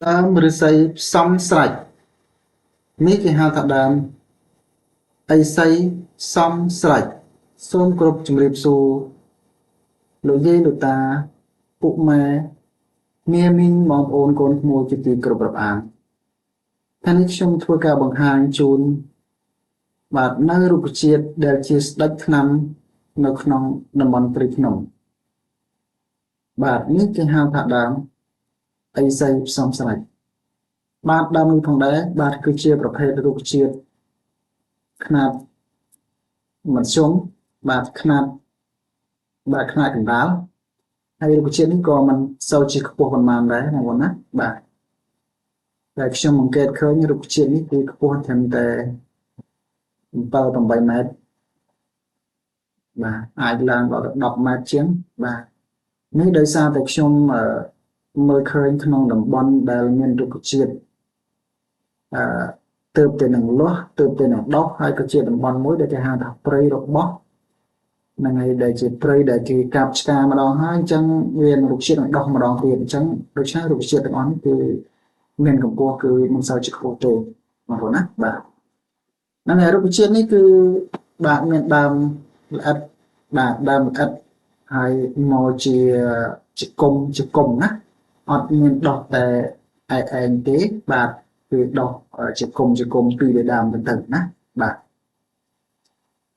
ដើមឫស្សីផ្សំស្រាច់នេះគេហៅថាដើមឥសីផ្សំស្រាច់សូមគោរពជម្រាបសួរលោកយាយលោកតាពុកម៉ែមាមីងបងប្អូនកូនក្មួយជាទីគោរពរាប់អានថ្ងៃនេះខ្ញុំធ្វើការបង្ហាញជូនបាទនៅរុក្ខជាតិដែលជាស្ដេចថ្នាំនៅក្នុងតំបន់ព្រៃភ្នំបាទនេះគេហៅថាដើមឥសីផ្សំស្រាច់បាទដើមនេះផងដែរបាទគឺជាប្រភេទរុក្ខជាតិខ្នាតមធ្យមបាទខ្នាតបាទខ្នាតកណ្ដាលហើយរុក្ខជាតិនេះក៏មិនសូវជាខ្ពស់ប៉ុន្មានដែរបងប្អូនណាបាទតែខ្ញុំអង្កេតឃើញរុក្ខជាតិនេះគឺខ្ពស់ត្រឹមតែ7 8ម៉ែត្របាទអាចឡើងដល់10ម៉ែត្រជាងបាទនេះដោយសារតែខ្ញុំមើលឃើញក្នុងតំបន់ដែលមានរុក្ខជាតិអឺទើបតែនឹងលាស់ទើបតែនឹងដុះហើយក៏ជាតំបន់មួយដែលគេហៅថាព្រៃរបស់ហ្នឹងហើយដែលជាព្រៃដែលគេកាប់ឆ្ការម្ដងហើយអញ្ចឹងវារុក្ខជាតិនឹងដុះម្ដងទៀតអញ្ចឹងដូច្នេះរុក្ខជាតិទាំងអស់នេះគឺមានកម្ពស់គឺមិនសូវជាខ្ពស់ទេបងប្អូនណាបាទហ្នឹងហើយរុក្ខជាតិនេះគឺបាទមានដើមល្អិតបាទដើមល្អិតហើយមកជាជាគុំជាគុំណាអត់មានដុះតែឯឯងទេបាទគឺដុះជាគុំជាគុំពីរដើមទៅណាបាទ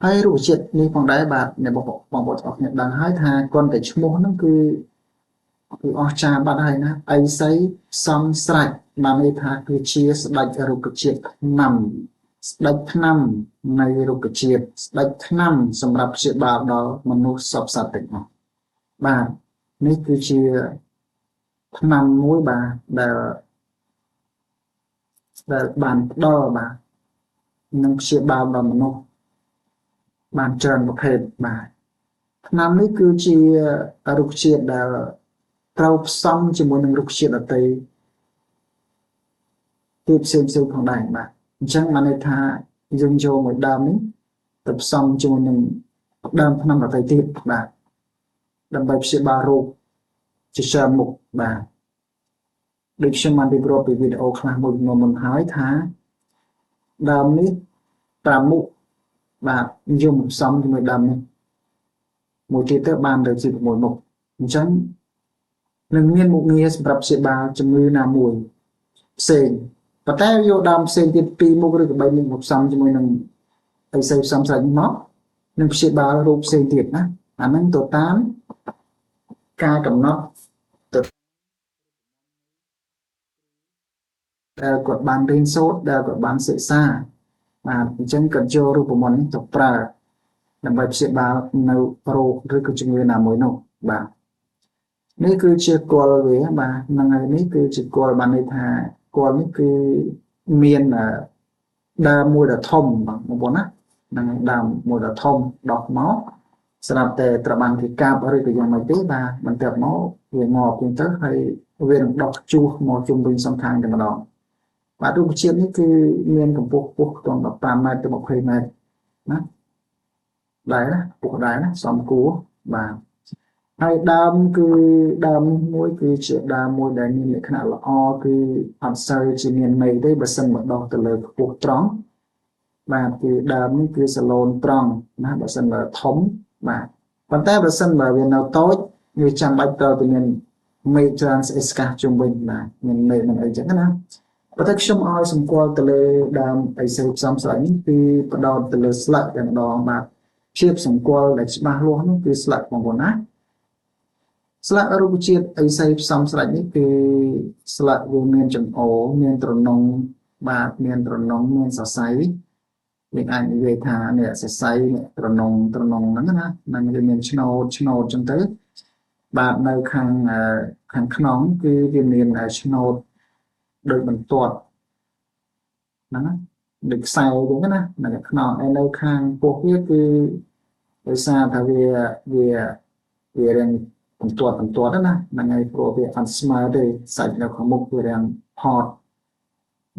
ហើយរុក្ខជាតិនេះផងដែរបាទអ្នកបងប្អូនទាំងអស់គ្នាដឹងហើយថាគ្រាន់តែឈ្មោះហ្នឹងគឺគឺអស្ចារ្យបាត់ហើយណាឥសីផ្សំស្រាច់បានន័យថាគឺជាស្ដេចរុក្ខជាតិថ្នាំស្ដេចថ្នាំនៃរុក្ខជាតិស្ដេចថ្នាំសម្រាប់ព្យាបាលដល់មនុស្សសព្វសត្វទាំងអស់បាទនេះគឺជាថ្នាំមួយបាទដែលដែលបានផ្ដល់បាទនឹងព្យាបាលដល់មនុស្សបានច្រើនប្រភេទបាទថ្នាំនេះគឺជារុក្ខជាតិដែលត្រូវផ្សំជាមួយនឹងរុក្ខជាតិដទៃទៀតផ្សេងផ្សេងផងដែរបាទអញ្ចឹងបានន័យថាយើងយកមួយដើមនេះទៅផ្សំជាមួយនឹងដើមថ្នាំដទៃទៀតបាទដើម្បីព្យាបាលរោគជាច្រើនមុខបាទដូចខ្ញុំបានរៀបរាប់ពីវីដេអូខ្លះមួយចំនួនមុនហើយថាដើមនេះ5មុខបាទយកមកផ្សំជាមួយដើមនេះមួយទៀតទៅបានទៅជា6មុខអញ្ចឹងនឹងមានមុខងារសម្រាប់ព្យាបាលជំងឺណាមួយផ្សេងប៉ុន្តែយកដើមផ្សេងទៀត2មុខឬក៏3មុខមកផ្សំជាមួយនឹងអីផ្សេងផ្សំស្រេចមកនឹងព្យាបាលរោគផ្សេងទៀតណាអាហ្នឹងទៅតាមការកំណត់ទៅដែលគាត់បានរៀនសូត្រដែលគាត់បានសិក្សាបាទអញ្ចឹងគាត់យករូបមន្តនេះទៅប្រើដើម្បីព្យាបាលនៅរោគឬក៏ជំងឺណាមួយនោះបាទនេះគឺជាគល់វាបាទហ្នឹងហើយនេះគឺជាគល់បានន័យថាគល់នេះគឺមានដើមមួយដ៏ធំបងប្អូនណាហ្នឹងហើយដើមមួយដ៏ធំដោះមកស្រាប់តែត្រូវបានគេកាប់ឬក៏យ៉ាងម៉េចទេបាទបន្ទាប់មកវាងាប់ជាងទៅហើយវានឹងដុះជួសមកជុំវិញសងខាងតែម្ដងបាទរុក្ខជាតិនេះគឺមានកម្ពស់ខ្ពស់ខ្ទង់15ម៉ែត្រទៅ20ម៉ែត្រណាដែរណាខ្ពស់ដែរណាសំគួរបាទហើយដើមគឺដើមមួយគឺជាដើមមួយដែលមានលក្ខណៈល្អគឺអត់សូវជាមានមេឃទេបើសិនមកដោះទៅលើខ្ពស់ត្រង់បាទគឺដើមនេះគឺសាឡូនត្រង់ណាបើសិនបើធំបាទប៉ុន្តែបើសិនបើវានៅតូចវាចាំបាច់ត្រូវតែមានមេឃច្រើនស្អេកស្កះជុំវិញបាទមានមេឃនឹងអីចឹងណាប៉ុន្តែខ្ញុំឲ្យសម្គាល់ទៅលើដើមឥសីផ្សំស្រាច់នេះគឺបដោតទៅលើស្លឹកតែម្ដងបាទភាពសម្គាល់ដែលច្បាស់លាស់នោះគឺស្លឹកបងប្អូនណាស្លឹករុក្ខជាតិឥសីផ្សំស្រាច់នេះគឺស្លឹកវាមានចង្អូរមានត្រនងបាទមានត្រនងមានសរសៃយើងអាចនិយាយថានេះសរសៃនេះត្រនងត្រនងហ្នឹងណានឹងវាមានឆ្នោតឆ្នោតចឹងទៅបាទនៅខាងខាងក្នុងគឺវាមានឆ្នោតដូចបន្ទាត់ហ្នឹងណាដូចខ្សែចឹងណានៅខ្នងឯនៅខាងពោះវាគឺដោយសារថាវាវាវារាងបន្ទាត់បន្ទាត់ណាហ្នឹងហើយព្រោះវាអត់ស្មើទេសាច់នៅខាងមុខវារាងផត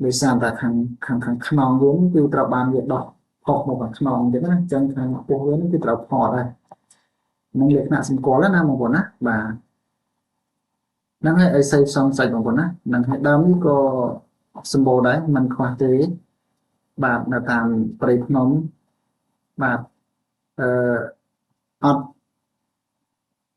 ដោយសារតែខាងខាងខាងខ្នងវាគឺត្រូវបានវាដោះផុសមកខាងខ្នងអញ្ចឹងណាអញ្ចឹងខាងពោះវាគឺត្រូវផតដែរនឹងលក្ខណៈសម្គាល់ណាបងប្អូនណាបាទ ហ្នឹងហើយឥសីផ្សំសាច់បងប្អូនណាហ្នឹងហើយដើមនេះក៏សម្បូរដែរមិនខ្វះទេបាទនៅតាមព្រៃភ្នំបាទអឺអត់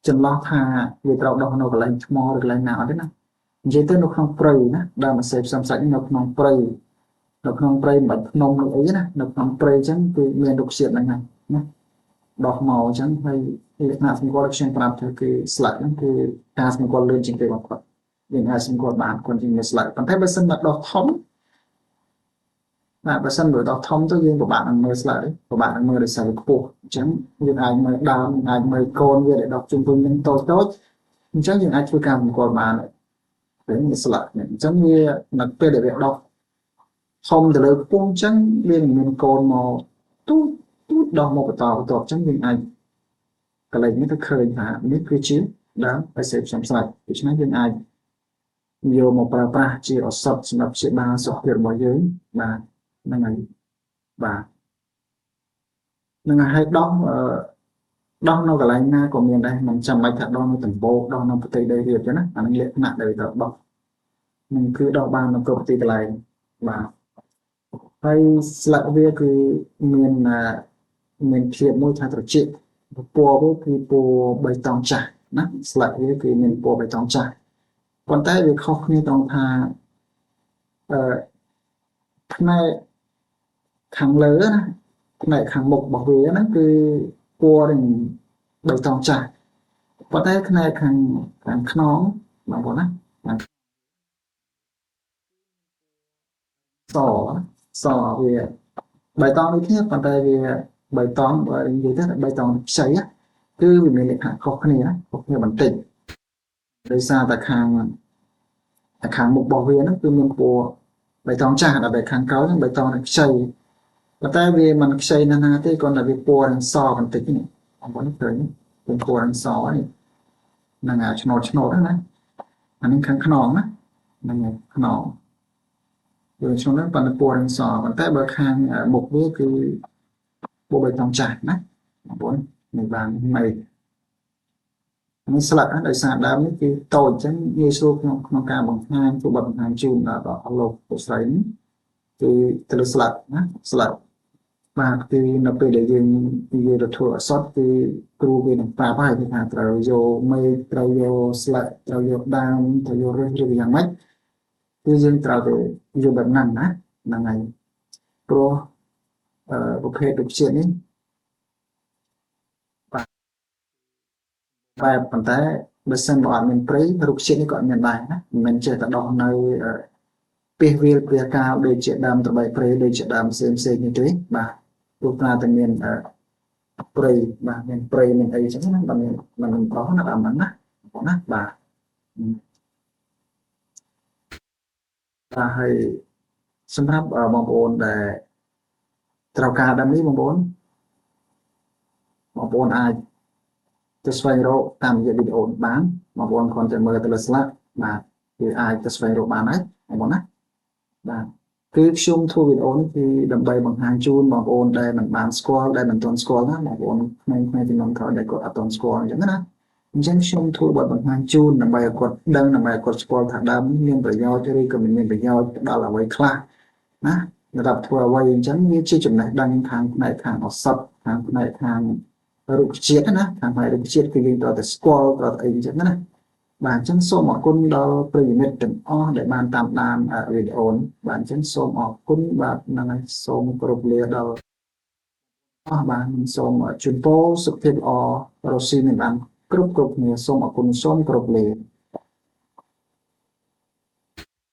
ចន្លោះថាវាត្រូវដោះនៅកន្លែងថ្មឬកន្លែងណាអត់ទេណានិយាយទៅនៅក្នុងព្រៃណាដើមឥសីផ្សំសាច់នៅក្នុងព្រៃនៅក្នុងព្រៃមិនបាច់ភ្នំឬអីណានៅក្នុងព្រៃអញ្ចឹងគឺមានរុក្ខជាតិហ្នឹងហើយណាដោះមកអញ្ចឹងហើយលក្ខណៈសម្គាល់ខ្ញុំប្រាប់ថាគឺស្លាកហ្នឹងគឺការសម្គាល់លឿនជាងគេបំផុតយើងអាចសម្គាល់បានគាត់ជាងស្លាកប៉ុន្តែបើសិនមកដោះធំបាទបើសិនបើដោះធំទៅយើងពិបាកនឹងមើលស្លាកទេពិបាកនឹងមើលដោយសារវាខ្ពស់អញ្ចឹងយើងអាចមើលដើមអាចមើលកូនវាដែលដោះជុំវិញនឹងតូចតូចអញ្ចឹងយើងអាចធ្វើការសម្គាល់បានពេលស្លាកនេះអញ្ចឹងវានៅពេលដែលវាដោះធំទៅលើខ្ពស់អញ្ចឹងវានឹងមានកូនមកទូចទូចដោះមកបន្តបន្តអញ្ចឹងយើងអាចកន្លែងនេះទៅឃើញថានេះគឺជាដើមឥសីផ្សំសាច់ដូច្នេះយើងអាចយកមកប្រើប្រាស់ជាឱសថសម្រាប់ព្យាបាលសុខភាពរបស់យើងបាទហ្នឹងហើយបាទនឹងឲ្យដោះដោះនៅកន្លែងណាក៏មានដែរមិនចាំបាច់ថាដោះនៅដំបូកដោះនៅប្រទេសដីរៀបចឹងណាអានឹងលក្ខណៈដែលត្រូវដោះនឹងគឺដោះបាននៅគ្រប់ទីកន្លែងបាទហើយស្លឹកវាគឺមានមានភាពមួយថាត្រជាក់ពណ៌វាគឺពណ៌បៃតងចាស់ណាស្លឹកវាគឺមានពណ៌បៃតងចាស់ប៉ុន្តែវាខុសគ្នាត្រង់ថាអឺផ្នែកខាងលើណាផ្នែកខាងមុខរបស់វាហ្នឹងគឺពណ៌នឹងបៃតងចាស់ប៉ុន្តែផ្នែកខាងខាងខ្នងបងប្អូនណាសសវាបៃតងដូចគ្នាប៉ុន្តែវាបៃតងបើនិយាយទៅបៃតងខ្ចីគឺវាមានលក្ខណៈខុសគ្នាខុសគ្នាបន្តិចដោយសារតែខាងខាងមុខរបស់វាហ្នឹងគឺមានពណ៌បៃតងចាស់ដល់ពេលខាងក្រោយហ្នឹងបៃតងនឹងខ្ចីប៉ុន្តែវាមិនខ្ចីណាស់ណាទេគ្រាន់តែវាពណ៌នឹងសបន្តិចនេះបងប្អូនឃើញពណ៌នឹងសនេះហ្នឹងអាឆ្នោតឆ្នោតហ្នឹងណាអានេះខាងខ្នងណាហ្នឹងខ្នងវាឆ្នោតហ្នឹងប៉ុន្តែពណ៌នឹងសប៉ុន្តែបើខាងមុខវាគឺពណ៌បៃតងចាស់ណាបងប្អូននេះបានមេឃនេះស្លឹកដោយសារដើមនេះគឺតូចអញ្ចឹងងាយស្រួលក្នុងក្នុងការបង្ហាញធ្វើបទបង្ហាញជូនដល់អស់លោកលោកស្រីនេះគឺទៅលើស្លឹកណាស្លឹកបាទគឺនៅពេលដែលយើងនិយាយទៅធ្វើអសត់គឺគ្រូវានឹងប្រាប់ហើយគឺថាត្រូវយកមេឃត្រូវយកស្លឹកត្រូវយកដើមត្រូវយកឫសឬយ៉ាងម៉េចគឺយើងត្រូវទៅយកបែបហ្នឹងណាហ្នឹងហើយព្រោះអឺប្រភេទរុក្ខជាតិនេះបាទបែបប៉ុន្តែបើសិនបើអត់មានព្រៃរុក្ខជាតិនេះក៏អត់មានដែរណាមិនមែនចេះតែដោះនៅពីវាលព្រាកាលដូចជាដើមត្របែកព្រៃដូចជាដើមផ្សេងផ្សេងនេះទេបាទព្រោះថាតែមានព្រៃបាទមានព្រៃមានអីចឹងណាបាទមានមិនដោះណាដើមហ្នឹងណាបងណាបាទបាទហើយសម្រាប់បងប្អូនដែលត្រូវការដើមនេះបងប្អូនបងប្អូនអាចទៅស្វែងរកតាមរយៈវីដេអូបានបងប្អូនគ្រាន់តែមើលទៅលើស្លាកបាទគឺអាចទៅស្វែងរកបានហើយបងប្អូនណាបាទគឺខ្ញុំធ្វើវីដេអូនេះគឺដើម្បីបង្ហាញជូនបងប្អូនដែលមិនបានស្គាល់ដែលមិនទាន់ស្គាល់ណាបងប្អូនក្មេងៗជំនាន់ក្រោយដែលគាត់អត់ទាន់ស្គាល់អញ្ចឹងណាអញ្ចឹងខ្ញុំធ្វើបទបង្ហាញជូនដើម្បីឲ្យគាត់ដឹងដើម្បីឲ្យគាត់ស្គាល់ថាដើមនេះមានប្រយោជន៍ឬក៏មិនមានប្រយោជន៍ដល់អ្វីខ្លះណាសម្រាប់ធ្វើអ្វីអញ្ចឹងវាជាចំណេះដឹងខាងផ្នែកខាងឱសថខាងផ្នែកខាងរុក្ខជាតិណាខាងផ្នែករុក្ខជាតិគឺយើងត្រូវតែស្គាល់ត្រូវតែអីអញ្ចឹងណាបាទអញ្ចឹងសូមអរគុណដល់ប្រិយមិត្តទាំងអស់ដែលបានតាមដានវីដេអូនេះបាទអញ្ចឹងសូមអរគុណបាទហ្នឹងហើយសូមគោរពលាដល់អស់បាទសូមជូនពរសុខភាពល្អរស់ស៊ីមានបានគ្រប់គ្រប់គ្នាសូមអរគុណសូមគោរពលា។